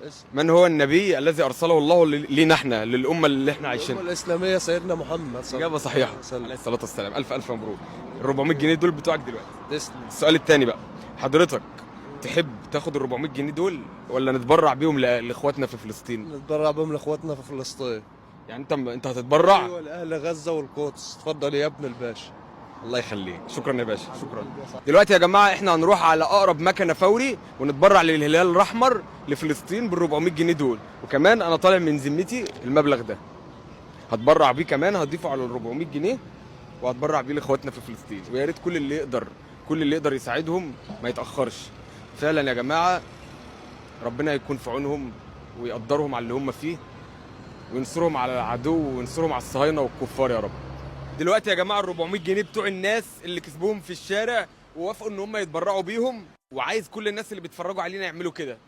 اسم. من هو النبي الذي ارسله الله لينا احنا، للامة اللي احنا الأمة عايشينها؟ الإسلامية سيدنا محمد صلى اجابه الله صحيحه. عليه وسلم. عليه الصلاة والسلام. الف الف مبروك، ال 400 جنيه دول بتوعك دلوقتي. تسلم. السؤال الثاني بقى، حضرتك تحب تاخد ال 400 جنيه دول ولا نتبرع بيهم لاخواتنا في فلسطين؟ نتبرع بهم لإخواتنا في فلسطين. يعني انت هتتبرع؟ ايوه، لأهل غزة والقدس. اتفضل يا ابن الباشا. الله يخليك، شكرا يا باشا، شكرا. دلوقتي يا جماعة احنا هنروح على اقرب مكنه فوري ونتبرع للهلال الاحمر لفلسطين بال 400 جنيه دول، وكمان انا طالع من ذمتي المبلغ ده هتبرع بيه كمان، هضيفه على ال 400 جنيه وهتبرع بيه لاخواتنا في فلسطين. ويا ريت كل اللي يقدر، كل اللي يقدر يساعدهم ما يتاخرش. فعلا يا جماعة ربنا يكون في عونهم ويقدرهم على اللي هم فيه وينصرهم على العدو وينصرهم على الصهاينة والكفار يا رب. دلوقتي يا جماعة ال 400 جنيه بتوع الناس اللي كسبوهم في الشارع ووافقوا ان هم يتبرعوا بيهم، وعايز كل الناس اللي بيتفرجوا علينا يعملوا كده.